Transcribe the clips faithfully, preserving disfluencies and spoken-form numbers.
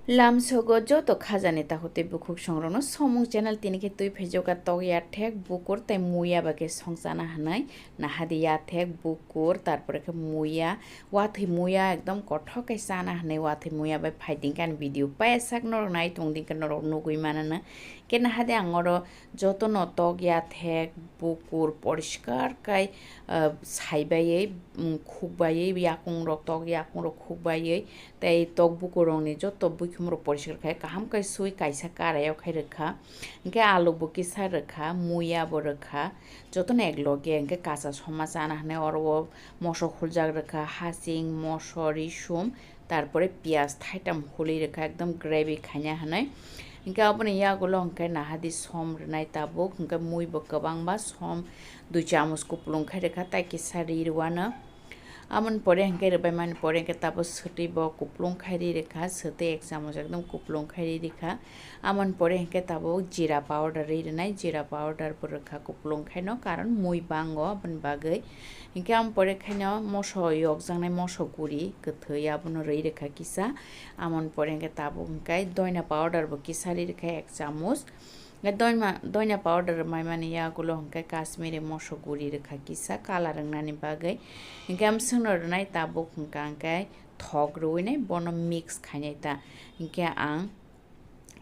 Lamsogo joto khajani takhuk tei bukhuk songrokno Somung channel tini khe twi phaijakha tok yathek bukur tei muya bai khe songchana hwnwi. Nahadi yathek bukur, tarpore khe muya, wathwi muya ekdom kothok khe chana hwnwi wathwi muya bai phai dingkhe ani video paiya sak norok nai tong dingkhe norok nugwi manana. Khe nahadi ang oro jotono tok yathek bukur poriskar khai, ah, saibaiwi, mm, khukbaiwi yakungrok tok yakungrok khukbaiwi tei tok bukurokni joto buikhumrok poriskar khai kaham khai sui kaisa karaio khai rwkha. Hinkhe alu bo kisa rwkha, muya bo rwkha, jotono ekloge hinkhe kacha soma chana hwnwi oro o moso huljak rwkha, hasing, moso, risum, tarpore piyaj thaitam hului rwkha ekdom gravy khaina hwnwi. Hinkhe aboni yagulo hinkhe nahadi som rwnai tabuk, hinkhe mui bo kwbangma som dui chamuch kupulung khai rwkha, tai kisa ri rwano. Amoni pore hinkhe rwbaimani pore hinkhe tabuk swtwi bo kupulung khai ri rwkha, swtwi ek chamuch ekdom kupulung khai ri rwkha. Amoni pore hinkhe tabuk jira powder ri rwnai, jira powder bo rwkha kupulung khaino, karon mui bango aboni bagwi. Hinkhe amoni pore khaino moso yokjaknai moso guri kwthwi abono ri rwkha kisa. Amoni pore hinkhe tabuk hinkhe doina powder bo kisa ri rwkha ek chamuch. Hinkhe doima-, doina powder rwmaimani yagulo hinkhe Kashmiri moso guri rwkha kisa colour wngnani bagwi. Hinkhe amswkno rwnai tabuk hinkha hinkhe thok rwinai bono mix khainai ta. Hinkhe ang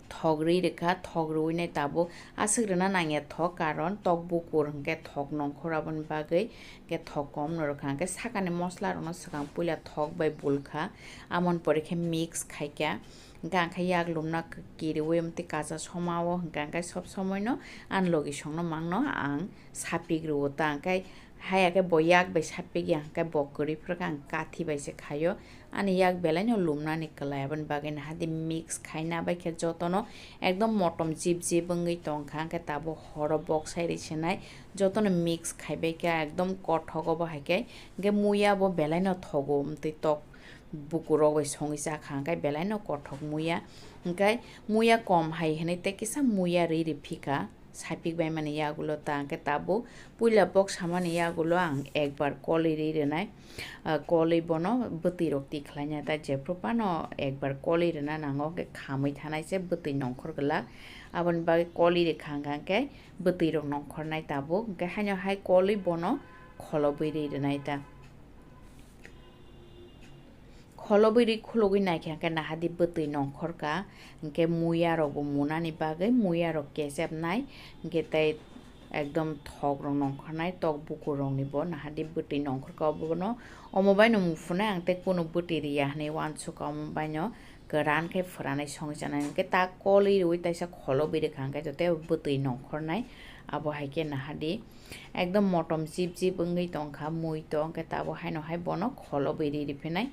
thok rwi rwkha, thok rwinai tabuk aswk rwna nangya thok, karon tok bukur hinkhe thok nongkhor aboni bagwi hinkhe thok komno rwkha. Hinkhe sakani mosola rokno swkang puila thok bai bulkha, amoni pore khe mix khaikha. Hinkhe ang khe yak lumna k-, kiriwi amtwi kacha somao hinkhe ang khe sob somoino ani logisongno mangno ang sapik rwo ta, hinkhe haya khe bo yak bai sapik ya hinkhe bo kwrwi phwrwkhe ang kathi bai se khaio. Ani yak belaino lumnani kwlai, aboni bagwi nahadi mix khaina bai khe jotono ekdom motom jip jip wngwi tongkha, hinkhe tabuk horo boksai ri sinai jotono mix khaibai khe ekdom kothok obo hai khe, hinkhe muya bo belaino thogo amtwi tok bukurok bai songwi chakha, hinkhe belaino kothok muya. Hinkhe muya kom hai hwnwi tei kisa muya ri ri phikha, sapik baimani yagulo ta, hinkhe tabuk puila bok samani yagulo ang ekbar kolwi ri rwnai, ah, kolwi bono bwtwi rok tikhlaina ta, jephru phano ekbar kolwi rwna nango, hinkhe khamwi thanai se bwtwi nongkhor glak, aboni bagwi kolwi rwkha hinkha hinkhe bwtwi rok nongkhornai tabuk, hinkhe haino hai kolwi bono kholobwi ri rwnai ta. Kholobwi ri khulugwi naikha hinkhe nahadi bwtwi nongkhorkha, hinkhe muya rokbo munani bagwi muya rok kechepnai, hinkhe tei ekdom thok rok nongkhornai tok bukur rokni bo nahadi bwtwi nongkhorkha obono, omo baino muphunai ang tei kunu bwtwi riya hinwi uansukha, omo baino kwran khe phwranai songwi chanai hinkhe ta kolwi rwui taisa kholobwi rwkha hinkhe joto bwtwi nongkhornai, abo hai khe nahadi. Ekdom motom jip jip wngwi tongkha mui to, hinkhe tabuk haino hai bono kholobwi ri riphinai.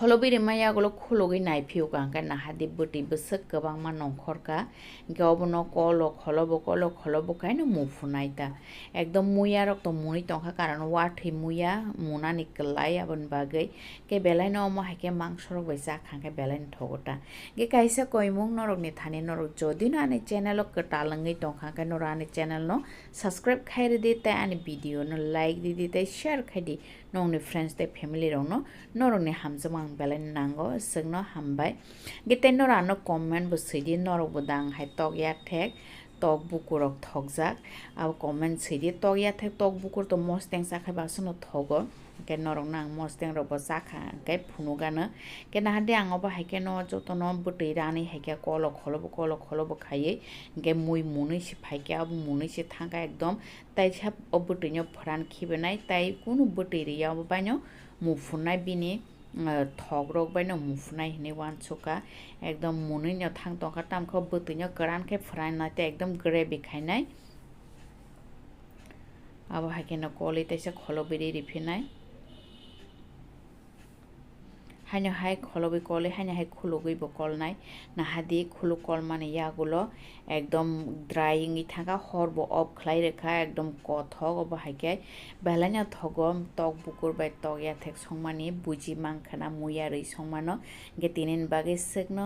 Kholobwi rima yagulo khulugwi naiphiyokha, hinkhe nahadi bwtwi bwswk kwbangma nongkhorkha, hinkhe obono kolo kholobo kolo kholobo khaino muphunai ta. Ekdom muya rok to munwi tongkha, karon wathwi muya munani kwlai, aboni bagwi. Khe belaino omo hai khe mangso rok bai chakha hinkhe belaino thogo ta. Hinkhe kaisa koimung norokni thani norok jodi no ani channel o kwtal wngwi tongkha hinkhe norok ani channel no subscribe khai rwdi tei ani video no like rwdi tei share khai di nokni friends tei family rok no, norokni hamjakma ang belaino nango, swkno hambai. Hinkhe tei norok ano comment bo swidi norok bo dang hai tok yak thek tok bukur rok thokjak. Abo comment swidi, tok yathek tok bukur to mosteng chakhai basano thogo. Hinkhe norokno ang mosteng rokbo chakha hinkhe phunukgano. Hinkhe nahadi ang obo hai kheno jotono bwtwi rani hai khe kolo kholobo kolo kholobo khaiwi. Hinkhe mui munwi se phaikhe abo munwi se thangkha ekdom. Taisa o bwtwino phwran khibenai tai kunu bwtwi riya obo baino muphunai bini. Ah, thok rok bai no muphunai hinwi uansukha, ekdom munui no thang tongkha, tamokhe bwtwi no kwran khe phwranai tei ekdom gravy khainai. Abo hai kheno kolwi teisa kholobwi ri riphinai. Haino hai kholobwi kolwi, haino hai khulugwi bo kolnai. Nahadi khuluk kolmani yagulo ekdom dry wngwi thangkha, hor bo off khlai rwkha, ekdom kothok obo hai khe. Belai no thogo tok bukur bai tok yathek songmani, buji mankha na muya rwi songmano, hinkhe tini ni bagwi swkno